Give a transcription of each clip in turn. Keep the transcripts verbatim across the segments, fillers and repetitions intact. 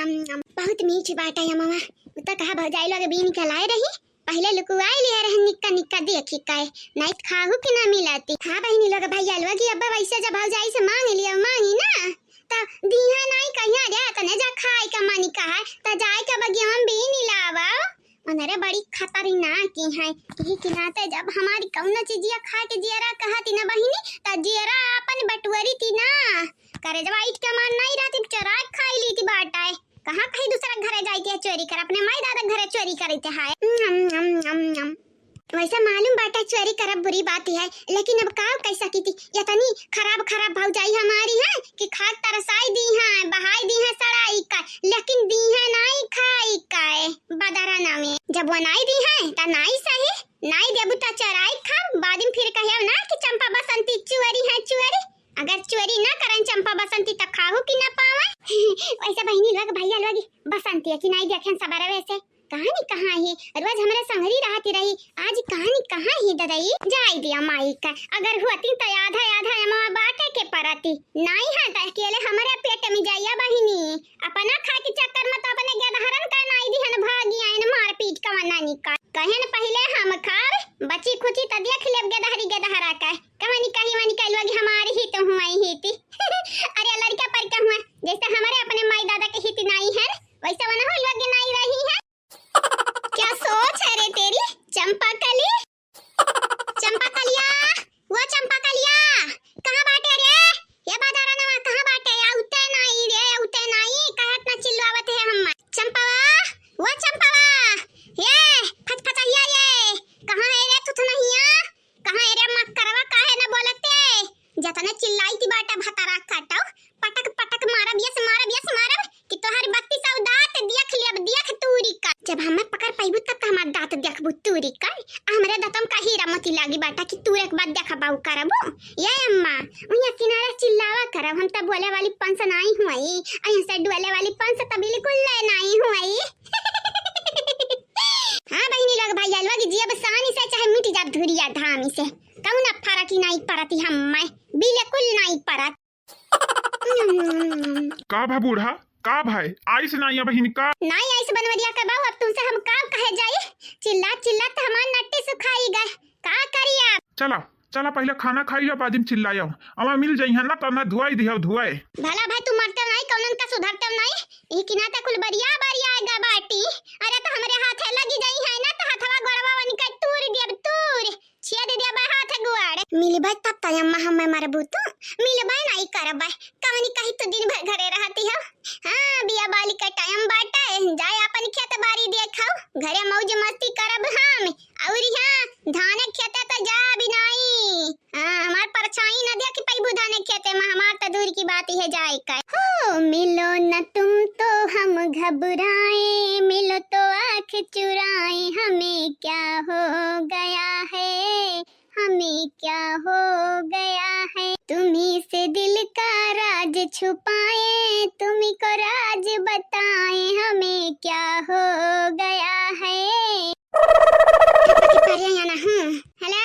अम, अम, बहुत मीठ बाटे अमवा। उ त कहा भौजाई लोग बीन के लाए रही, पहिले लुकुआई लिया रहे निक्का निक्का देखी काए, नाहीं त खाहू के ना मिलती। हाँ बहिनी लोग, भैया लोग, अब वैसे जब भौजाई से मांग लिया, मांगी ना, त दीहा नाहीं कहिया रे, तने जा खाए का मन कहा, त जाए के बगिया में बीन लावा। अनरे बड़ी खतरनाक की है, यही के नाते जब हमारी कौनो चीजिया खाए के जियरा कहती ना बहिनी, त जियरा अपन बटुअरी थी ना, करेजवा ईट के मान नाहीं रहती, चोरा के खाई ली थी बाटा है। कहाँ कहीं दूसरा घरे जाई थी चोरी कर, अपने माई दादा घरे चोरी करी थी है। नम, नम, नम, नम। वैसे मालूम बाटा चोरी करब बुरी बात है, लेकिन अब का कह सकी थी, इतनी खराब खराब भौजाई हमारी है कि खाक तरसाई दी है, बहाई दी है सड़ाई का, लेकिन दी है नाहीं खाई का है। बदरा नामे जब वो नाहीं दी है त नाहीं सही, नाहीं देबू त चोराई खाब, बाद में फिर कहियो ना कि चंपा बसंती चुअरी है चुअरी। अगर चोरी ना करन चंपा बसंती त खाहू की ना पावे। वैसे बहिनी लोग भैया लोग बसंती है कि नाहीं देखेन सबरवे से। कहानी कहाँ है? रोज हमरे संगरी रहती रही, आज कहानी कहाँ है ददई? जाई दिया माई का, अगर हुआती त आधा आधा अमवा बाटे के परती। नाहीं है त अकेले हमरे पेट में जाइया बहिनी, अपना खाए के चक्कर में त अपने गेदहरन का नाहीं दिहन भागी आइन मारपीट का वना निकाल। कहेन पहिले हम खाब, बची खुची त देख लेब गेदहरी गेदहरा का। कहानी कहीं वनी कह लोग हमारी ही तो हुआ ही थी। अरे लड़का पर का हुआ, जैसे हमारे अपने माई दादा के हित नाहीं है, वैसे वना हो लोग नाहीं रही है। क्या सोच है रे तेरी चंपा कली? चंपा कलिया, वो चंपा कलिया, कहाँ बाटे रे? ये बाजारा नवा कहाँ बाटे? आउते नाहीं रे, आउते नाहीं, काहे इतना चिल्लावत है हम? चंपावा, वो चंपावा, ये फचफचहिया ये, कहाँ है रे थुथुनहिया? कहाँ है रे मक्करवा, काहे न बोलते? जतने चिल्लाई थी बाटा भतारा काटो, पटक पटक मारब, यस मारब, यस मारब कि तोहर बत्तीस सौ दांत देख लेब, देख तूरी का। जब हमें पकड़ पाइबू तब तो हमार दांत देखबू तूरी का। आ हमरे दांतम का हीरा मोती लागी बाटा कि तूरे के बाद देखबू करबू। ये अम्मा, उइया किनारे चिल्लावा करब, हम त बोले वाली पंस नाहीं हुई, अहीं से डोले वाली पंस त बिल्कुल ले नाहीं हुई। हाँ बहिनी लोग, भाई लोग, जियब सानी से चाहे मिट जाब धुरिया धामी से, कौनो फरक ही नाहीं परती हम्मे, बिल्कुल नाहीं परत। का भा बूढ़ा, का भाई, आइस नाहीं बहिन का? नाहीं आइस बनवरिया का बाऊ, अब तुमसे हम का कहे जाई? चिल्ला चिल्ला त हमार नट्टी सुखाई गए, का करी आप? चला, चला पहिले खाना खाई लो, बाद में चिल्लायो। अमा मिल जाई है ना, तो ना धुआई दिहो, धुआई। भला भाई तू मरते नाहीं, कौनन का सुधरते नाहीं, ई किना त कुल बरिया बरिया गा बाटी। अरे त हमरे हाथे लगी जाई है ना, त हथवा गोड़वा वनिका तूर देब, तूर। छेद देबे हाथ गोड़। मिलबे तब त अम्मा हम्मे मरबू तू। मिलबे नाहीं करबे। कवनी कही तू दिन भर घरे रहती हो। हाँ, बिया बाली का टाइम बाटे। जाए अपन खेत बारी देखो। घरे मौज मस्ती करब हम। अउरी हाँ, धान खेते त जाबी नाहीं। हाँ, हमार परछाई न देखी पैबू धान खेते में, हमार त दूर की बात है जाए का। हो, मिलो न तुम तो हम घबराए, मिलो तो आँख चुराए, हमें क्या हो गया है, हमें क्या हो गया है। तुम्ही से दिल का राज छुपाए, तुम्ही को राज बताए, हमें क्या हो गया है। पापा की पारिया या ना, हाँ। हेलो,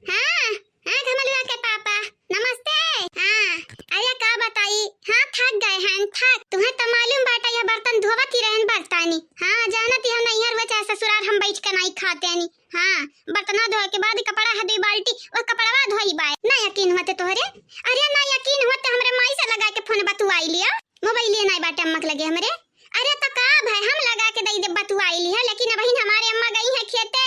हाँ, हाँ, घमलुआ के पापा, नमस्ते। हाँ, अरे का बताई, हाँ, थक गए हैं, थक। तुम्हें तो मालूम बाटा, यह बर्तन धोवत ही रहन बर्तानी। हाँ, जानत ही हम नैहर हुआ चाहे ससुराल, हम बैठ के नाहीं खाते नहीं। हाँ, बर्तना धोए के बाद कपड़ा है दुई बाल्टी, वह कपड़वा धोई बाय। ना यकीन होते तोहरे? अरे ना यकीन होते हमरे माई से लगा के फोन बतुआई लिया। मोबाइल ये नाहीं बाटे अम्मा के लगे हमरे। अरे त का भाई, हम लगा के दई दे बतुआई लिया, लेकिन अबहिन हमारे अम्मा गई है खेते।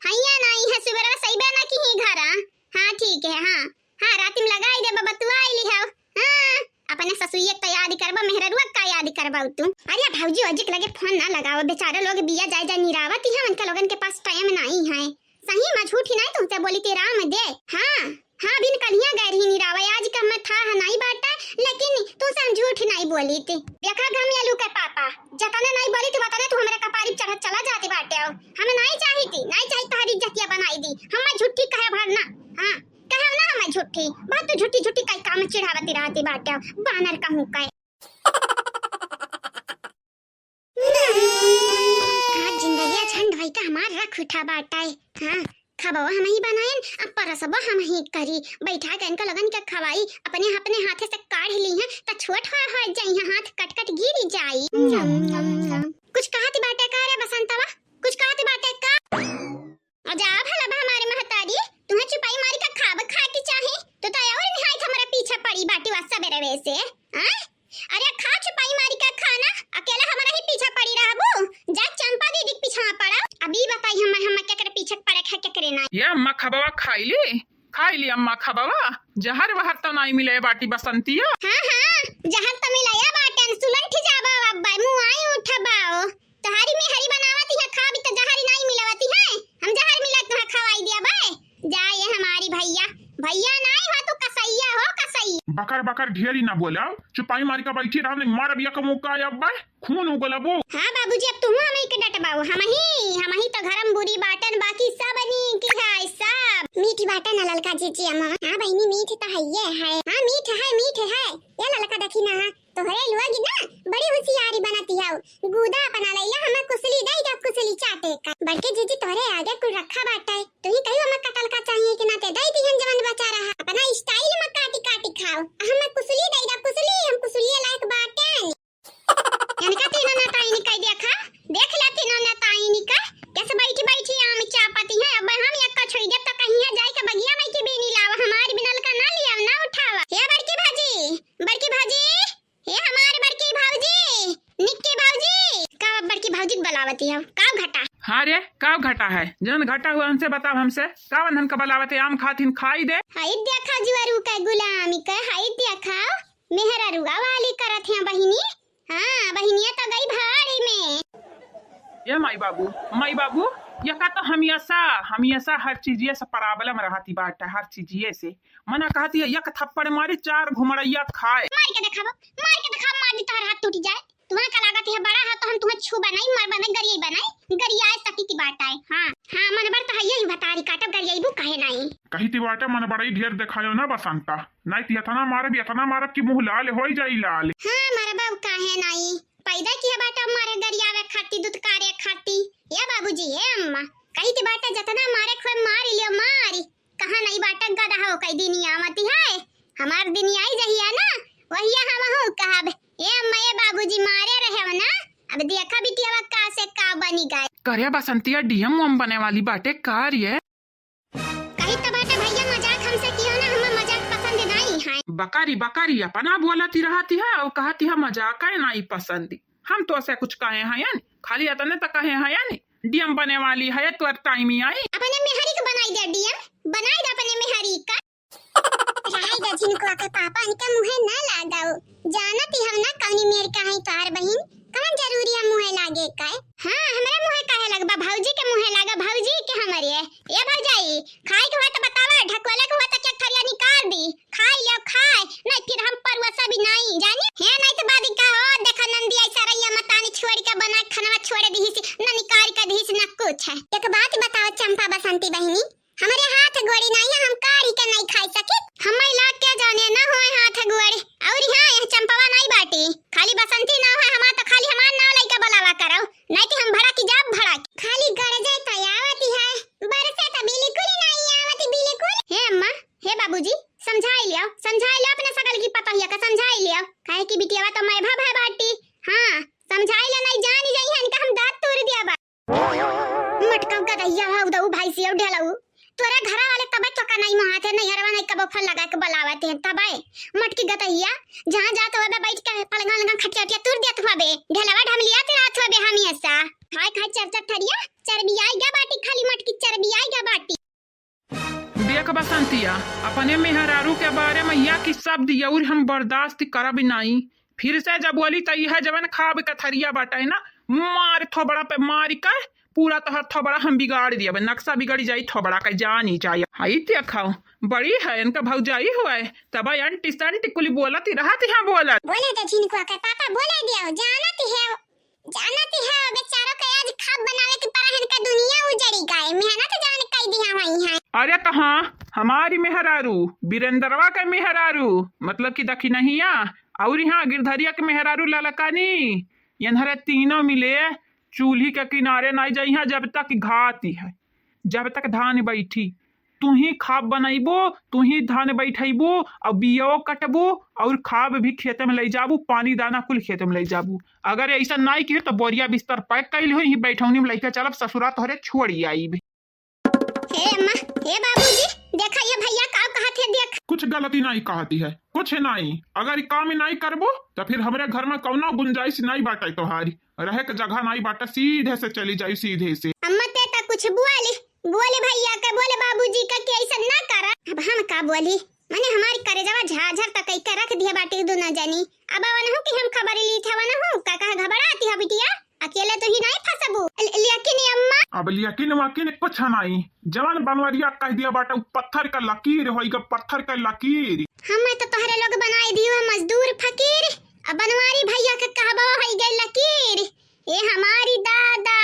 हैया नाहीं है, सुबेरवा सइबे ना की ही घरा। हाँ, ठीक है, हाँ। हाँ, राती में लगाई देबा, बतुआई लिहाव। हाँ, अपने ससुइया के त याद करबा, मेहररुआ का याद करबा तू। अरे भौजी, ओजी के लगे फोन ना लगावा, बेचारे लोग बिया जाए जाए निरावत ही है, उनका लोगन के पास टाइम नाहीं है। सही में झूठी नाहीं तुमसे बोली थी राम दे। हाँ, हाँ, बिन कलिया गए रही निरावा, आज का मैं था नाहीं बाटा, लेकिन तुमसे हम झूठ नाहीं बोली थी। देखा घमेलू के पापा, जतने नाहीं बोली थी, वतने तू हमरे कपारी चढ़त चला जाती बाटे हो। हमें नाहीं चाही थी, नाहीं चाही तोहरी इज्जतिया बनाई दी। हमें झूठी कहे भरना। हाँ, कहे ना हमें झूठी। बहुत तू झूठी झूठी कई काम चिढ़ावती रहती बाटे हो। बानर कहूँ कहे। आज जिंदगिया झंड होई का हमार रख उठा बाटे। हाँ, खबवा हमही बनाएन, अब परसवा हमही करी। बैठा के इनका लगन के खवाई, अपने, अपने हाथे से काढ़ लीहें, त छोट हो, हो जाई, हाथ कट कट गिरी जाई। कुछ कहत बाटे का रे बसंतवा? कुछ कहत बाटे का? आ जा भला बा हमारे महतारी, तुहें चुपाई मारी का खाब खाए के चाही, तो तय और निहायत हमरा पीछे पड़ी बाटी वा सबेरवे से, आय? अरे खा चुपाई मारी का खाना, अकेला हमरा ही पीछे पड़ी रहबू? जा चंपा दीदी के पीछे पड़ा। अभी बताई हम, हम केकरे पीछे पड़े है, केकरे नाई। ये अम्मा खबवा खाई ली, खाई ली अम्मा खबवा, जहर वहर तो नाई मिले बाटी बसंतिया। हाँ, हाँ, जहर तो मिलाया बाटन, सुलंठ जाबा अब्बा, मुँह आई उठबाओ। तोहारी मेहरी बनावती है, खाबी त जहरी नाई मिलावती है, हम जहर मिला तुहा खवाई दिया बे। जा ये हमारी भैया, भैया नाई हो तू, कसैया हो कसैया। बकर बकर ढेरी ना बोलाओ, चुपाई मारी का बैठी रहो, नहीं मारब या कमो का अब बे, खून उगलबो। हाँ बाबूजी, अब तुहू हमही के डटबाओ, हमही, हमही तो घरम बुरी बाटन, बाकी सब नीक है सब। मीठ बाटन ना ललका जीजी अम्मा। हाँ बहिनी, मीठ तो है ये है। हाँ मीठ है, मीठ है। ये ललका देखी ना, तोहरे लोग ना बड़ी होशियारी बनती हौ। गूदा अपना लैला, हमें कुसली दई दा, कुसली चाटे का। बड़की जीजी तोहरे आगे कुल रखा बाटे, तू ही कहियो हमें कटल का चाहिए कि ना ते दई दिहन जवन बचा रहा। अपना स्टाइल में काटी काटी खाओ, हमें कुसली दई दा, कुसली, हम कुसलिए लायक बाटे। इनका तीनों नताइन का देखा, देख ले तीनों नताइन का, कैसे बैठी बैठी आम चापती है। अब हम एक छोड़ देब तो कहीं है जाए के बगिया में की बीनी लावा, हमारी बिनल का ना लिया, ना उठावा। हे बड़की भाजी, बड़की भाजी, हे हमारे बड़की भौजी, निक्की भौजी। का बड़की भौजी के बुलावती है? का घटा? हाँ रे, का घटा है? जन घटा हुआ हमसे बताओ, हमसे का वंधन का बुलावत है? आम खातिन खाई दे। हाय देखा जुआरू का गुलामी का, हाय देखा मेहररुआ वाली करत है बहिनी। हाँ, बहिनिया तो गई भाड़ी में। ये माई बाबू, माई बाबू, ये का तो हमेशा, हमेशा हर चीजिए से problem रहती बाटे, हर चीजिए से। मना कहती है, एक थप्पड़ मारी, चार घुमड़ैया खाए। मार के देखावा, मार के देखावा, मार दी तोहर हाथ टूट जाए। तुम्हें का लागत है, बड़ा है तो हम तुम्हें छू बनाई, मार बनाई, गरियाई बनाई, गरियाए सकी की बात आए। हाँ, हाँ, मन बर तो है यही बतारी काटब, गरियाईबू काहे नाई? कही ती बाटे, मन बड़ाई ढेर देखायो ना बसंता, नाई ती इतना मारब, इतना मारब कि मुँह लाल होई जाई लाल। हाँ, मारे बाबू काहे नाई? पैदा किया बाटे मारे गरियावे खाती, दुत्कारे खाती। ए बाबूजी, ए अम्मा, कही ती बाटे जतना मारे खोए मारी लियो मारी। कहाँ नाई बाटे गदहा हो कई दिन आवती है। हमार दिन आई जहिया ना, वहिया हम हो कहब, ए अम्मा, ए बाबूजी मारे रहे हो ना, अब देखा बिटिया का से का बनी गए। करे बसंतिया डीएम ओम बने वाली बाटे का रे? कही त बाटे भैया मजाक हमसे कियो ना, हमें मजाक पसंद नाई है। बकारी बकारी अपना बोलती रहती है और कहती है मजाक है नाई पसंद। हम तो ऐसे कुछ कहे हैं यानी, खाली इतने तक कहे हैं यानी, डीएम बने वाली है तो टाइम ही आई। अपने मेहरी के बनाई दे डीएम, बनाई दे अपने मेहरी का। रहे दे झिनकुआ के पापा, इनके मुँहे ना लगाओ। जानत ही हम ना कौनी मेर का है तोहार बहिन, कौन जरूरी है मुँहे लागे का? हाँ, हमरे मुँहे काहे लगबा? भौजी के मुँहे लागा, भौजी के हमरे। ए भौजाई, खाए के हुआ तो बतावा, ढकोले के हुआ तो क्या थरिया निकाल दी, खाई लियो खाए, नहीं फिर हम परुआ सब ही नहीं जानी। हे नहीं तो बादी का हो, देखा नंदी ऐसा रैया मतानी छोड़ के बना खाना छोड़ दी सी, न निकाल के दी सी, न कुछ है। एक बात बताओ चंपा बसंती बहिनी, हमरे हाथ गोड़ी नाई है, हम काढ़ी के नाई खाई सकी। हमें लाग के जाने ना होए हाथ गोड़। और हाँ, यह चंपवा नाई बाटी, खाली बसंती ना होए, हमार तो खाली हमार नाव लइका बुलावा करो, नाई तो हम भड़क जाब भड़क। खाली गरजे तो आवती है, बरसे तो बिल्कुल नाई आवती बिल्कुल। हे अम्मा, हे बाबूजी, समझाई लियो, समझाई लियो अपने सकल की पतोहिया का, समझाई लियो, काहे कि बिटियावा तो मैं भा भा बाटी। हाँ, समझाई लियो, नाई जानी जाई है इनका हम दांत तोड़ दिया बा। मटका गदहिया हौ दऊ भाई सियौ ढेलऊ। तोरे घरा वाले तबे तोका नाई मोहात है, नैहरवा नाई कबो फोन लगा के बुलावत है तबे। मटकी गदहिया, जहाँ जात होबे बैठ के पलंगा लंगा खटिया उटिया तूर देत होबे। ढेलवा ढमलिया ते रात होबे हमेशा। खाए खाए चर चर थरिया, चरबी आई गा बाटी, खाली मटकी चरबी आई गा बाटी। देख बसंतिया, अपने मेहरारू के बारे में या कि शब्द यौर हम बर्दाश्त करब नाई। फिर से जब बोली त यह जवन खाब के थरिया बाटे ना, मार थोबड़ा पे मार के पूरा तोहर थोबड़ा हम बिगाड़ दियब, नक्शा बिगड़ जाई थोबड़ा के जानी जाए। हई देखो, बड़ी है इनका भौजाई हुआ है, तब आंटी संटी कुली बोलत ही रहत यहाँ बोलत। बोले दे झिनकुआ के पापा, बोले दियो, जानत है, जानत है, बेचारों के आज खाब बनावे के परा इनका दुनिया उजड़ी गए, मेहनत जान कई दिया वही है। अरे तो हाँ, हमारी मेहरारू, बीरेंद्रवा के मेहरारू, मतलब कि दखिनहिया, और यहाँ गिरधरिया के मेहरारू ललकानी, यन्हरे तीनों मिले चूल्ही के किनारे नाई जइहाँ जब तक घात है। जब तक धान बैठी, तू ही खाब बनैबू, तू ही धान बैठैबू, और बियो कटबू, और खाब भी खेते में लै जाबू, पानी दाना कुल खेते में लै जाबू। अगर ऐसा नाई किहे तो बोरिया बिस्तर pack कैल हो, यही बैठौनी में लैके चलब, ससुरा तोहरे छोड़ी आईब। हे अम्मा, हे बाबूजी, देखा ये भैया का कहत है, देख। कुछ गलती नाई कहती है, कुछ नाई। अगर ई काम नाई करबू तो फिर हमरे घर में कौनो गुंजाइश नाई बाटे तोहारी, रहे के जगह नाई बाटे, सीधे से चली जाई, सीधे से। अम्मा ते ता कुछ बोली, बोले भैया के, बोले बाबूजी का कि ऐसा ना करा। अब हम का बोली, मने हमारी करेजवा झाझर तक कई के रख दिया बाटे दुनो जनी। अब वनहु की हम खबर ली थे, वनहु का कहे घबराती है बिटिया, अकेले तो ही नहीं फंसबू। ल-, लेकिन अम्मा। अब लेकिन वकिन कुछ नहीं, जवन बनवरिया कह दिया बाटे, उ पत्थर का लकीर होई गा, पत्थर का लकीर। हमें तो तोहरे लोग बनाए दियो है मजदूर फकीर, अब बनवारी भैया के कहबो होई गई लकीर। ए हमारी दादा,